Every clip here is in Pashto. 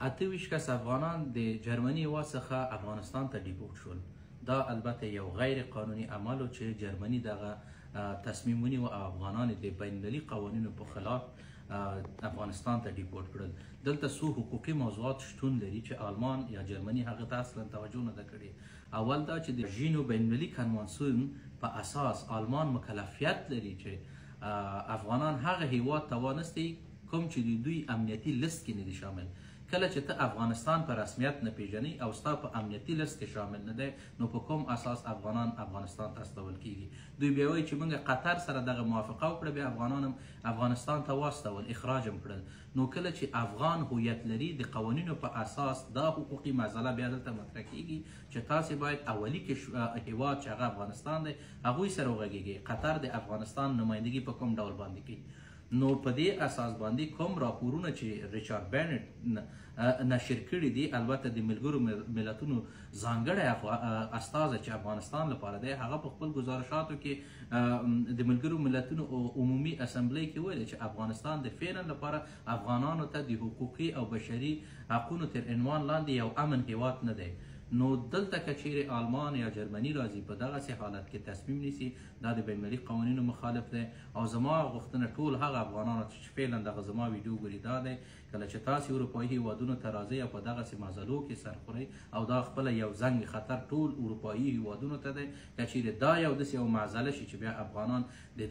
28 کس افغانان د جرمني هېواد څخه افغانستان ته deport شول. دا البته یو غیر قانوني عمل و چې جرمني دغه تصمیم ونیو او افغانان د بین المللي قوانینو په خلاف افغانستان ته deport کړل. دلته څو حقوقي موضوعات شتون لري چې آلمان یا جرمني هغه ته اصلا توجه نه ده کړې. اول دا چې د ژینو بین المللي کنوانسیون په اساس آلمان مکلفیت لري چې افغانان هغه هیواد ته وانستي کوم چې د دوی امنیتي لست کې نه دي شامل. کله چې ته افغانستان په رسمیت نه پیژنې او ستا په امنیتي لست کې شامل نه دی، نو په کوم اساس افغانان افغانستان ته استول کیږي؟ دوی بیا وایي چې موږ قطر سره دغه موافقه وکړه، بیا افغانان هم افغانستان ته واستول، اخراج هم کړل. نو کله چې افغان هویت لري د قوانینو په اساس دا حقوقي مسئله بیا دلته مطرح کیږي چې تاسې باید اولي هیواد چې هغه افغانستان دی هغوی سره وغږیږئ. قطر د افغانستان نمایندګي په کوم ډول باندې کوي؟ نو په دې اساس باندې کوم راپورونه چې ریچارډ بینټ نشر کړي دي، البته د ملګرو ملتونو ځانګړی استازی چې افغانستان لپاره دی، هغه په خپل ګزارشاتو کې د ملګرو ملتونو عمومي اسمبلی کې ویل چې افغانستان د فعلا لپاره افغانانو ته د حقوقي او بشري حقونو تر عنوان لاندې یو امن هیواد نه دی. نو دلته که چیرې آلمان یا جرمني راځي په دغسې حالت کې تصمیم نیسي، دا د بین المللي قوانینو مخالف دی. او زما غوښتنه ټول هغه افغانانو چې فعلا دغه زما ویډیو ګوري دا دی، کله چې تاسې اروپایي هیوادونو ته راځئ او په دغسې معضلو کې سر خورئ، او دا خپله یو زنګ خطر ټول اروپایي هیوادونو ته دی، که چیرې دا یو داسې یو معضله شي چې بیا افغانان د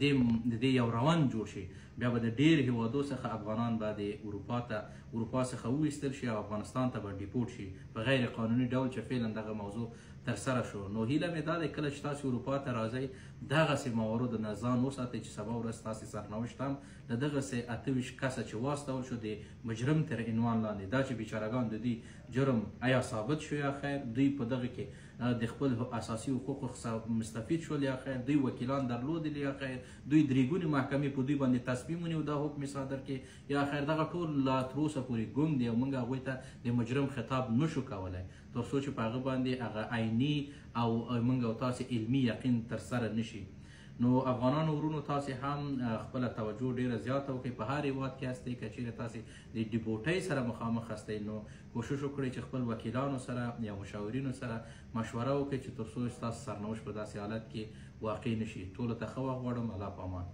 دې یو روان جوړ شي، بیا به د ډېر هیوادو څخه افغانان به د اروپا څخه وویستل شي او افغانستان ته به deport شي په غیر قانوني ډول چې فعلا دغه موضوع ترسره شو. نو هیله مې دا دی کله چې تاسې اروپا ته راځئ دغسې مواردو نه ځان وساتئ چې سبا ورځ ستاسې سرنوشت هم له دغسې 28 کسه چې واستول شو د مجرم تر عنوان لاندې، دا چې بیچارهګان د دوی جرم ایا ثابت شو یا خیر، دوی په دغه کې د خپل اساسي حقوقو څخه مستفید شول یا خیر، دوی وکیلان درلودل یا خیر، دوی درېګونې محکمې په دوی باندې تصمیم ونیو دا حکم یې صادر کړي یا خیر، دغه ټول لا تر اوسه پورې ګونګ دی او موږ هغوی ته د مجرم خطاب نشو کولی تر څو چې په هغه باندې هغه عیني او موږ او تاسې علمي یقین ترسره نشي. نو افغانانو ورونو تاسې هم خپله توجه ډېره زیاته وکړئ. په هر هیواد کې هستئ، که چیرې تاسې د ډیپورټۍ سره مخامخ هستئ نو کوشش وکړئ چې خپل وکیلانو سره یا مشاورینو سره مشوره وکړئ چې تر څو ستاسو سرنوشت په داسې حالت کې واقع نشي. ټولو ته ښه وخت غواړم. الله په امان.